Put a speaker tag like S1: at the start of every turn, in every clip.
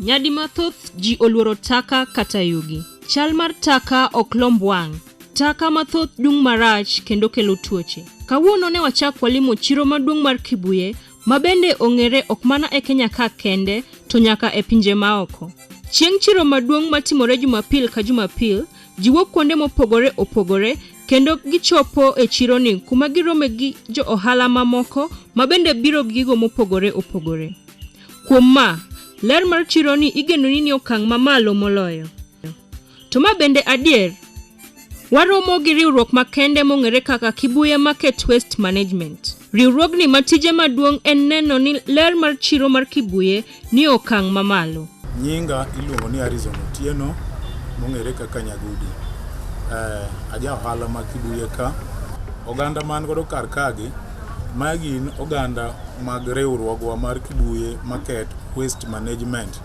S1: Nyadi mathoth ji oluoro taka kata yugi. Chal mar taka ok lomb wang'. Taka mathoth dung' marach kendo kelo tuoche. Kawuono ne wachak walimo chiro maduong' mar Kibuye ma bende ong'ere ok mana e Kenya ka kende to nyaka e pinje maoko. Chieng' chiro maduong' matimore Jumapil ka Jumapil, ji wuok kuonde mopogore opogore kendo gichopo e chironi kuma girome gi jo ohala mamoko ma bende biro gi gigo mopogore opogore. Kuom ma, ler mar chironi igeno ni ni okang' mamalo moloyo. To ma bende adier? Waromo gi riwruok makende mong'ere kaka Kibuye Market Waste Management. Riwruogni ma tije maduong' en neno ni ler mar chiro mar Kibuye ni okang' mamalo.
S2: Nyinga iluongo ni Harrison Otieno mong'ere kaka Nyagudi. Aja ohala ma Kibuye ka. Oganda man godo kar kagi, magi gin oganda mag riwruogwa mar Kibuye Market Waste Management.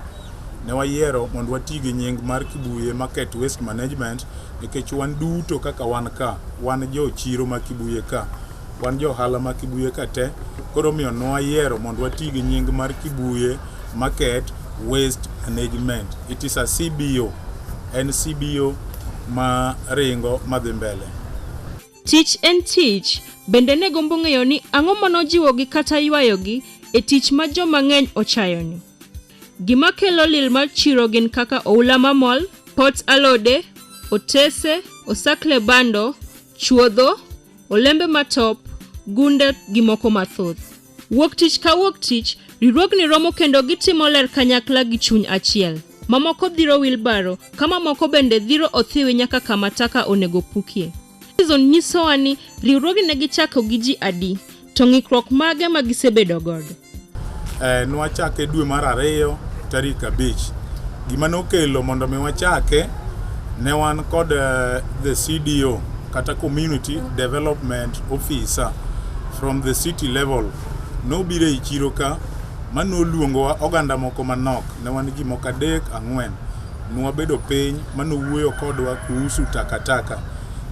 S2: Ne wayiero mondo wati gi nying mar Kibuye Market Waste Management nikech wan duto kaka wan ka, wan jo chiro ma Kibuye ka, wan jo ohala ma Kibuye ka te, koro omiyo ne wayiero mondo wati gi nying mar Kibuye Market Waste Management. It is a CBO, en CBO ma ringo madhi mbele.
S1: Tich en tich, bende ne gombo ng'eyo ni ang'o manojiwogi kata ywayogi e tich ma joma ng'eny ochayoni. Gima kelo lil mar chiro gin kaka oula mamol, pot alode, otese, osakle bando, chuodho, olembe matop, gunde gi moko mathoth. Wuok tich ka wuok tich, riwruogni romo kendo gitimo ler kanyakla gi chuny achiel. Mamoko dhiro wilbaro, ka mamoko bende dhiro othiwi nyaka kama taka onego pukie. Season nyisowa ni riwruogni ne gichako gi ji adi, to ng'ikruok mage ma gisebedo godo.
S2: Nwachake dwe mar ariyo tarik 5. Gima nokelo mondo mi wachake, ne wan kod the CDO kata Community Development Officer from the city level. Nobiro ei chiro ka ma noluongowa oganda moko manok, ne wan ji moko 3 4. Nwabedo piny ma nowuoyo kodwa kuhusu takataka.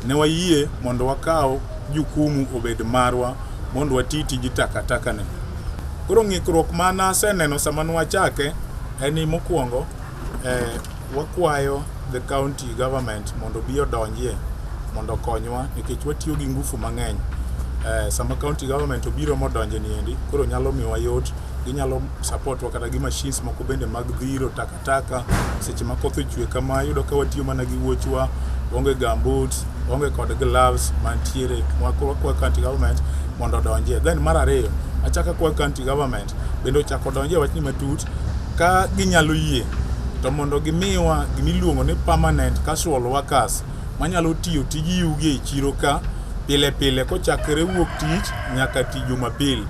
S2: Ne wayie mondo wakaw jukumu obed marwa mondo wati tij takataka ni. Koro ng'ikruok ma naseneno sama nwachake en ni mokwongo wakwayo the county government mondo obi odonjie mondo okonywa nikech watiyo gi ngufu mang'eny. Sama county government obiro modonje niendi koro nyalo miyowa yot, ginyalo support wa kata gi machines moko bende mag dhiro takataka. Seche ma koth ochwe kama iyudo ka watiyo mana gi wuochwa, waonge gumboots, waonge kod gloves mantiere. Wakwayo county government mondo odonjie. Then mar ariyo, achako akwayo county government bende ochak odonjie wachni matut ka ginyalo yie to mondo gimiwa gimiluongo ni permanent casual workers manyalo tiyo tij yugi e chiro ka pile pile kochakre wuok tich nyaka tich Jumapil.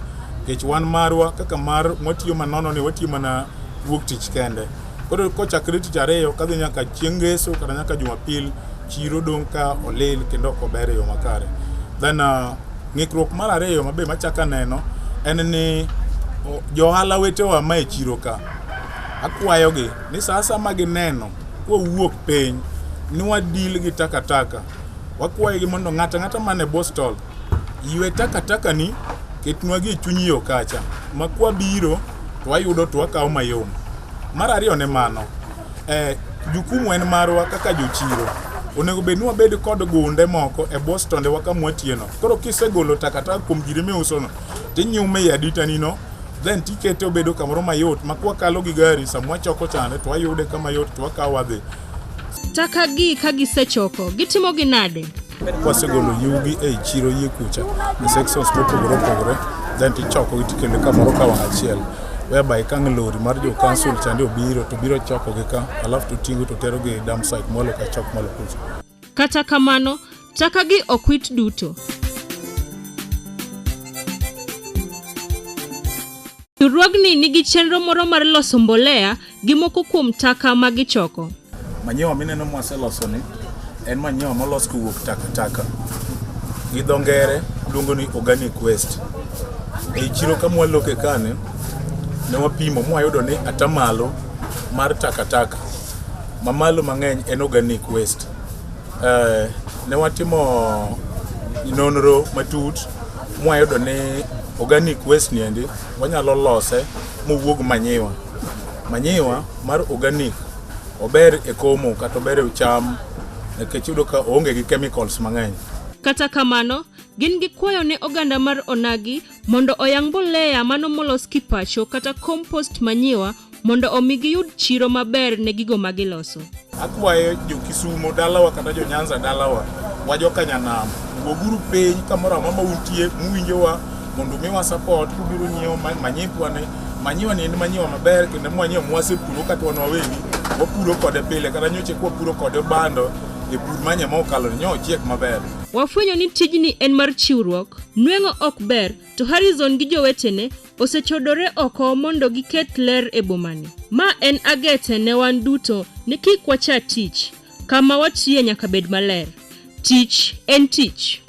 S2: Nikech wan marwa kaka mar mwatiyo manono ni watiyo mana wuok tich kende. Koro kochakre tich ariyo kadhi nyaka chieng' ngeso kata nyaka Jumapil, chiro dong' ka olil kendo ok ober e yo makare. Then ng'ikruok mar ariyo mabe machako aneno en ni johala wetewa mae chiro ka, akwayogi ni sa asaya ma gineno kwawuok piny ni wadil gi takataka, wakwayogi mondo ng'ato ang'ata man e bwo stall ywe takataka ni ketnwa gi e chuny yo kacha ma kwabiro to wayudo to wakawo mayom. Mar ariyo ne mano, jukumu en marwa kaka jochiro. Onego bed ni wabed kod gunde moko e bwo stondewa kama watiyono. Koro kisegolo takataka kuom giri miusono, tinyume e aditanino, then tikete obedo kamoro mayot ma kwakalo gi gari sama wachoko chande to wayude kama yot to wakawo wadhi.
S1: Taka gi ka gisechoko, gitimo gi nade?
S2: Kwasegolo yugi ei chiro yie kucha e sections mopogore opogore, then tichoko gi tikelo kamoro ka wang' achiel. Whereby ka ang' lori mar jo council chande obiro to biro choko gi ka, alafu to ting'o to tero gi dump site mwalo ka chok mwalo kucha.
S1: Kata kamano, taka gi ok wit duto. Riwruogni nigi chenro moro mar loso mbolea gi moko kuom taka ma gichoko.
S2: Manyiwa mineno mwaseloso ni en manyiwa molos kowuok takataka. Gi dho ngere luongo ni organic waste. Ei chiro kama waloke kani, ne wapimo mwayudo ni atamalo mar takataka mamalo mang'eny en organic waste. Ne watimo nonro matut mwayudo ni organic waste niendi wanyalo lose mowuog manyiwa. Manyiwa mar organic ober e komo kata ober e cham nikech iyudo ka oonge gi chemicals mang'eny.
S1: Kata kamano, gin gi kwayo ne oganda mar onagi mondo oyang mbolea mano molos kipacho kata compost manyiwa mondo omi giyud chiro maber ne gigo ma giloso.
S2: Akwayo jo Kisumo dalawa kata jo Nyanza dalawa, wa joka nyanam, wuoguru piny kamoro amora ma untie muwinjowa mondo umiwa support kubiro nyiewo manyipwa ni. Manyiwa ni en manyiwa maber kendo manyiwa mwasepuro kata wan wawegi wapuro kode pile kata nyocha kwapuro kode bando e pur manye mokalo ni nyo ochiek maber.
S1: Wafwenyo ni tijni en mar chiwruok, nweng'o ok ber to Harrison gi jowetene osechodore oko mondo giket ler e bomani. Ma en agete ne wan duto ni kik wacha tich, kama watiye nyaka bed maler. Tich en tich.